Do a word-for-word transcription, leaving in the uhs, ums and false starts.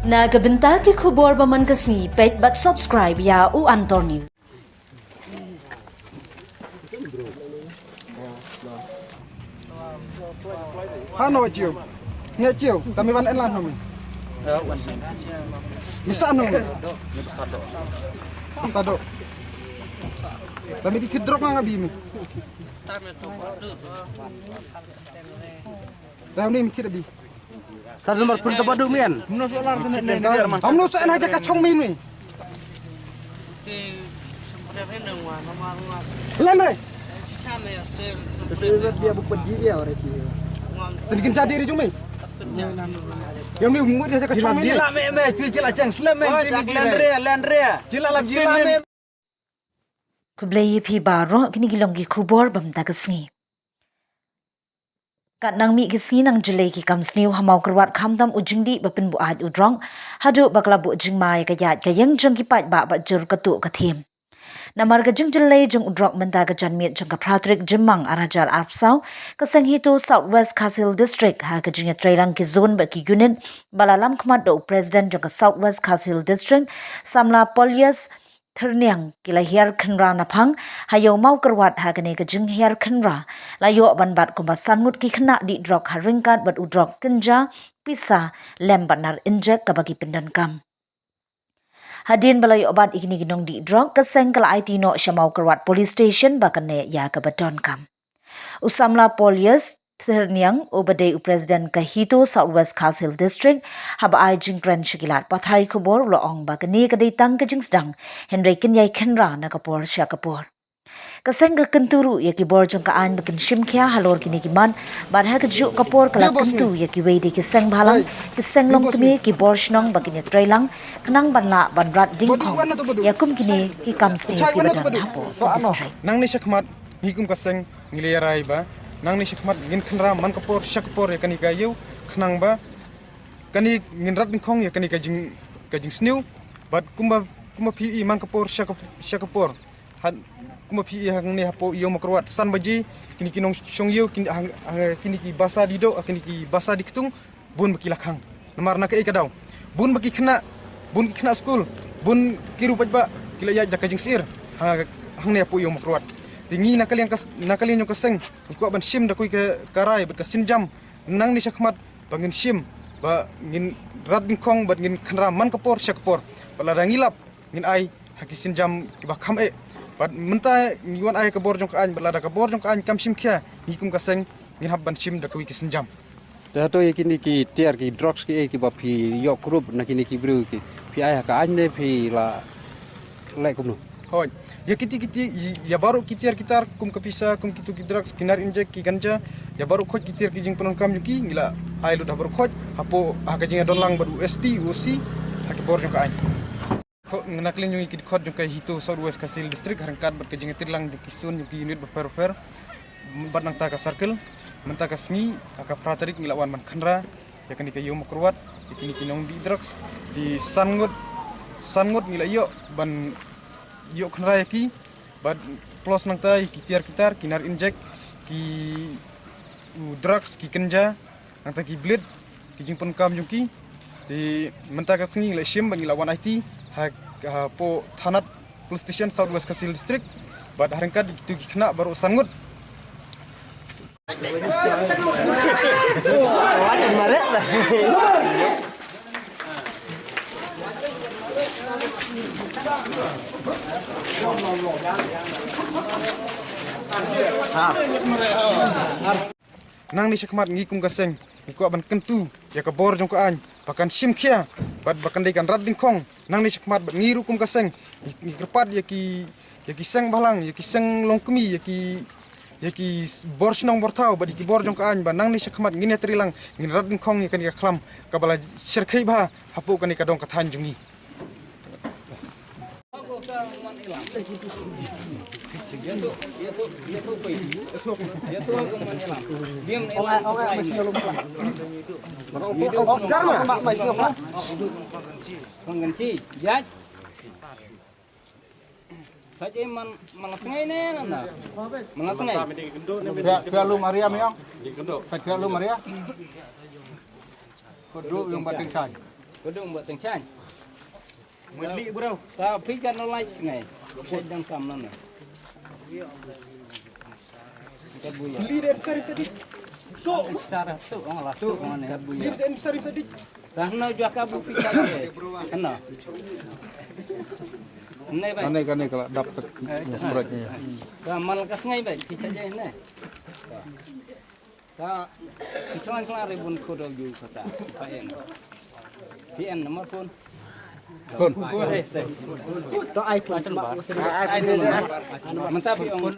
Na ka bynta ki khubor ba man ka sngi, peit bad subscribe ïa u Antor News. Hano chiu. Nge chiu, tami wan enlan hami. Mi sa no. Sa do. Tami di kidrok nga bi mi. Tami mi kid bi. Tad nomor pun tebadu mian. Amno sa en haja ka chong min mi. Lan re. Dia buku dia orang itu. Tadi kenca diri jong mi. Yang ni umur dia ka chong min. Jila me me tu jila chang slam me. Jila jila me. Khublei ïa phi baroh, kine ki long ki khubor ba mynta ka sngi. Kat nang mih ki sngi nang jlei ki kam sniew ha Mawkyrwat khamtam u jingdih ba pynbuaid u drok haduh ba ka la buh jingma ïa ka ïaid ka ïeng jong ki paidbah bad jur katu ka thim. Namar ka jingjlei jong u drok mynta ka janmiet jong ka phra tarik Jymmang ar hajar arphew saw, ka seng HITO South West Khasi Hills District ha ka jingïatreilang ki zone bad ki unit ba la lam khmat da u President jong ka South West Khasi Hills District, samla Polius Thyrniang ki la hiar khynra naphang ha ïew Mawkyrwat. Ha kane ka jinghiar khynra la ïoh ban bat kumba san ngut ki khynnah dih drok ha ryngkat bad u drok kynja, pisa, lem bad nar injek kaba ki pyndonkam. Hadien ba la ïoh bat ïa kine ki nongdih drok, ka seng ka la aiti noh sha Mawkyrwat Police Station ba kan neh ïa kaba donkam. U samla Polius Thyrniang uba dei u President ka HITO South West Khasi Hills District, haba ai jingkren sha ki lad pathai khubor u la ong ba kane ka dei tang ka jingsdang, hynrei kin ïai khynra na ka por sha ka por. Ka seng ka kyntu ruh ïa ki bor jong ka aiñ ba kin shim khia halor kine ki mat, bad ha kajuh ka por ka la kyntu ïa kiwei de ki seng bhalang, ki seng longkmie, ki bor shnong ba kin ïatreilang khnang ban lah ban rat dingkhong ïa kum kine ki kam sniew kiba don hapoh ka district. Nangne shakhmat ngi kum ka seng ngi la ïa rai ba nangne shakhmat ngin khynra man ka por sha ka por ïa kane ka ïew, khnang ba kane ngin rat dingkhong ïa kane ka jing, ka jingsniew. Bad kumba, kumba phi i man ka por sha ka, sha ka por, kumba phi i hangne hapoh ïew Mawkyrwat san baje kine ki nongshong ïew, kine, kine ki basa dih doh, kine ki basa dih ktung, bun ba ki la khang. Namar na kaei ka daw, bun ba ki khynnah, bun ki khynnah skul, bun ki riew paidbah ki la ïaid da ka jingsyier hangne hapoh ïew Mawkyrwat. Te ngi na ka liang ka, na ka liang jong ka seng ngi kwah ban shim da kawei ka rai bad ka sienjam nangne shakhmat ba ngin shim, ba ngin rat dingkhong bad ngin khynra man ka por sha ka por. Bad lada ngi lap ngin ai ha ki sienjam kiba kham eh. Bad mynta ngi wan ai ka bor jong ka aiñ, bad lada ka bor jong ka aiñ kam shim khia, ngi kum ka seng ngin hap ban shim da kawei ki sienjam. Te hato ïa kine ki tiar ki drugs ki eh kiba phi ïoh kurup na kine ki briew ki, phi ai ha ka aiñ ne phi la leh kumno? Hooid. Ïa kiti kiti, ïa baroh ki tiar ki tar kum ka pisa, kum kitu ki drugs, ki nar injek, ki ganja, ïa baroh khoit ki tiar ki jingpyndonkam jong ki ngi la ai lut ha baroh khoit hapoh, ha ka jingïadonlang bad u SP, u OC ha ki bor jong ka aiñ. Kho, na ka liang jong ngi ki dkhot jong ka HITO South West Khasi Hills District ha ryngkat bad ka jingïatreilang jong ki zone jong ki unit bapher bapher bad nangta ka circle, mynta ka sngi ha ka phra tarik ngi la wan ban khynra ïa kane ka ïew Mawkyrwat ïa kine ki nongdih drugs. Te san ngut, san ngut ngi la ïoh ban ïoh khynra ïa ki, bad plus nangta ïa ki tiar ki tar, ki nar injek, ki, u drugs, ki ganja, nangta ki blade, ki jingpyndonkam jong ki. Te mynta ka sngi ngi la shim bad ngi la wan aiti ha, hapoh thanat police station South West Khasi Hills District. Bad ha ryngkat kitu ki khynnah baroh san ngut. Nangne shakhmat ngi kum ka seng ngi kwah ban kyntu ïa ka bor jong ka aiñ ba kan shim khia bad ba kan dei kan rat dingkhong. Nangne shakhmat bad ngi ruh kum ka seng ngi, ngi kyrpad ïa ki, ïa ki seng bhalang, ïa ki seng longkmie, ïa ki, ïa ki bor shnong bor thaw bad ïa ki bor jong ka aiñ ba nangne shakhmat ngin ïatreilang, ngin rat dingkhong ïa kane ka khlam kaba la shyrkhei bha hapoh kane ka dong ka thaiñ jong ngi. Pia, pia lu Maria miang. Pia lu Maria. Ko dru yung bating sai. Ko dung ba teng chan. Mali bro. Sa phi ka no lai sngai. Sai dang kam no no. Ka bu ya. Li de sari sadi. Ko sara tu ong la tu ong ne. Ka bu ya. Li de sari sadi. Sa no jua ka bu phi ka ne. Ano. Ne ba. Ane ka ne ka la dap tak. Ka mal ka sngai ba phi ka je ne. Ka, ki chlan chlan re bun khudo ju kata. Ka en. Ki en number phone. Phone. Sei, sei. To ai phone. Ai phone. Mynta phi ong